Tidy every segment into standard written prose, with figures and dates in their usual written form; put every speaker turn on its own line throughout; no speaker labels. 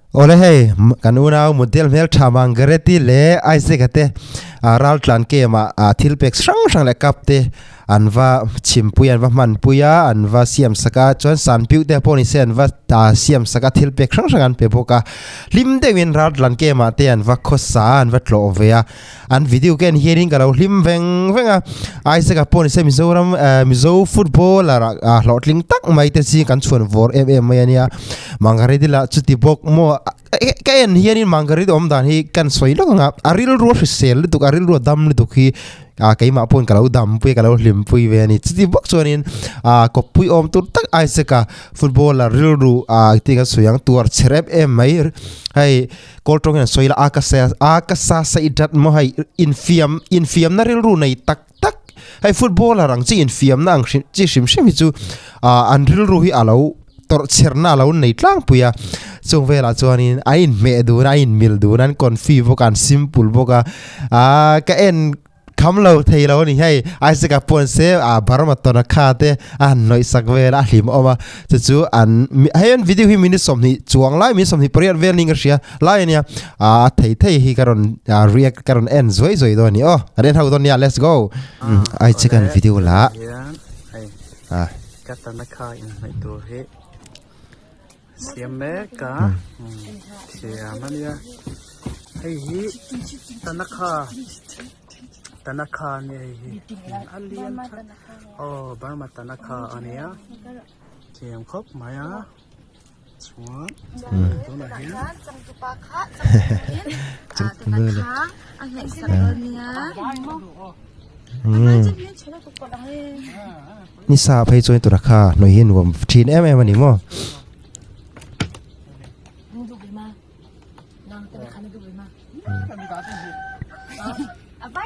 Awle hei kan unau model hmeltha Mangareti leh Isaac-a te raltlan game ah thil pek hrang hrang leh cup te an va chhimpui an va hmanpui a an va siam sak a chuan sanpiuh te pawh ni se an va siam sak a thil pek hrang hrang an pe bawk a hlim deuhin raltlan game ah te an va khawsa a an va tlawh ve a an video ka en hianin ka lo hlim veng veng a Isaac-a pawh ni se Mizoram eh Mizo footballer ah hlawhtling tak mai te chi kan chhuan vawr em em mai a nia Mangaredi lah chuti bawk maw ka en hianin Mangaredi awm dan hi kan sawi lawk ang a a rilru a hrisel lutuk a rilru a dam lutuk hi ah keimah pawhin ka lo dam pui a ka lo hlim pui ve a ni chuti bawk chuanin ah kawppui awm tur tak Isaac-a footballer rilru ah tih kan sawi ang tuar chhe rep em mai hei. Kawl tawng hian sawi la a ka sa a ka sa saih dat maw hei infiam infiamna rilru nei tak tak hei footballer ang chi infiamna ang hrim chi hrim hrim hi chu ah an rilru hi a lo tawrh chherna a lo nei tlangpui a chung velah chuanin a inhmeh dun a a inmil dun a an confi bawk a an simple bawk a ah ka en Kham lo thei lo a ni hei, Isaac a pawn se a Burma tawna kha te a han hnawih sak vel a hlim awm a, chu chu an hei an video hi minute 20 chuang lai minute 28 vel niin ka hria lai a nia, a thei thei hi ka rawn react ka rawn en zuai zuai dawn a ni aw, kan en ho dawn nia let's go. Isaac an video la
a. Ka tana kha inhnaih tur hi siam mek a siam a nia hei hi tanakha tanakha a nia hei hi a lian tha aw burma tanakha a nia thiam khawp mai a chuan tunah hian
Ni sa phei chuan tura kha hnawih hi nuam thin em em a ni maw.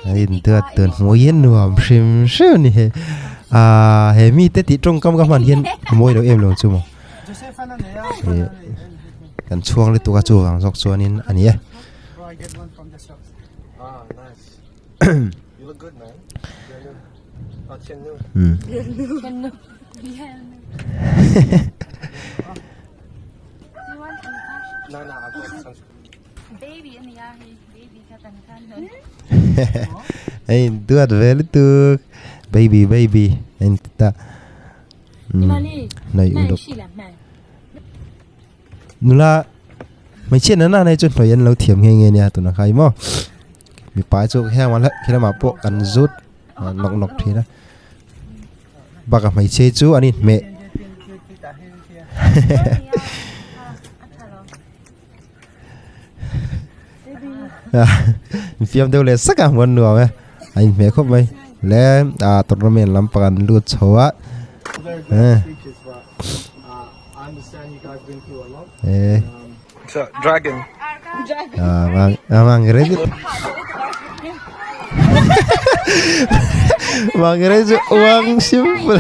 A induat tun hmuh hi nuam hrim hrim a ni hei ahh he mite tih tawngkam ka hman hian a mawi lo em lo chu maw ih kan chhuang lutuk a chuvang zawk chuanin a ni e. Hei duat ve lutuk baby baby a inti ta hnaih uluk nula hmeichhia nana nei chu hnawih an lo thiam nghe nghe nia tunah kha hi maw mipa chu heng khi lamah pawh kan zut nawk nawk thin a bakah hmeichhia chu an inhmeh infiam deuh leh sak a hmuh an nuam e a inhmeh khawp mai le ah tournament lampang an lut chho a eh eh
Dragon.
Ah, mang ah, mangre chu mangre chu uang simple.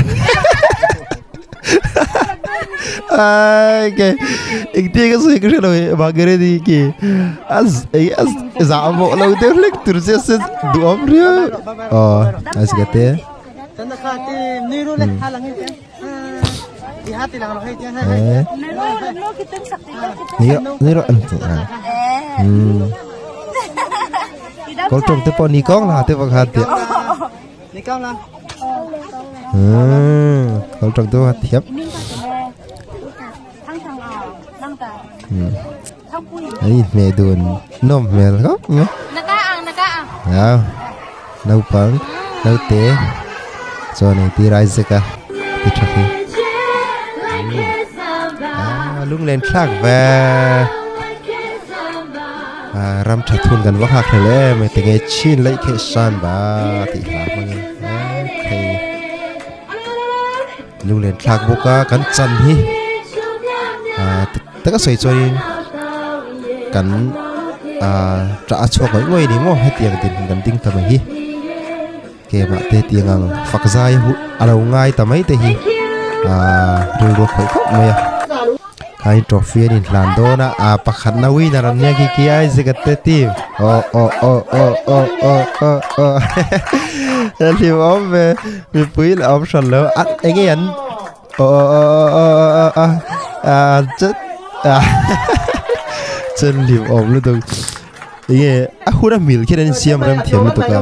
Ai ke engtia ka sawi ka hre lo e mangre ni ki az ei az zah mawh lo deuh hlek tur che se duhawm riau. Aw a zia te. Kawr tawng te pawh ni kawng la te pawh kha tia kawr tawng te pawh kha thiam an inhmeh dun nawm hmel khawp mai naupang naute chuan engtir Isaac a ti tha hi ah lunglen thlak ve ah ram tha thun kan va nghak hlel em em tinge chin laih theih san ba tih hla hmangin okay lunglen thlak bawk a kan chan hi ah taka sawi chuanin kan ah tah a chhuak ngawih ngawih a ni maw hetiang dinhmun kan ding ta mai hi kemah te tiang ang fak zai huh a lo ngai ta mai te hi ah rilru a khawih khawp mai a khain trophy an inhlan dawn a ah pakhat na winner an nia khi khi Isaac a te team aw aw aw aw aw aw aw aw a hlimawm ve mipui la awm hran lo a enge an aw aw aw aw aw aw aw ah chut ah. Chuan hlim awm lutuk enge a hun a mil khian an insiam rem thiam lutuk a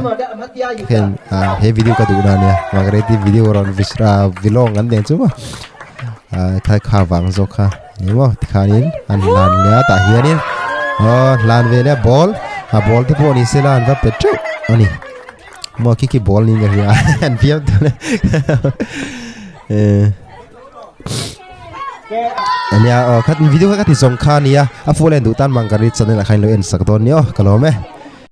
khen ah he video ka duh na ania Margareti video rawn vlog an nen chu maw ah kha kha vang zawk kha ni maw tikhanin an hlan leh a tah hianin aw hlan ve leh a ball a ball te pawh ni sela an va pe teuh a ni maw khi khi ball niin ka hria an fiam tawh eh. Ania aw khat video kha ka ti zawng kha ania a full en duh tan Mangari channel ah khan in lo en sak dawn nia aw ka lawm e.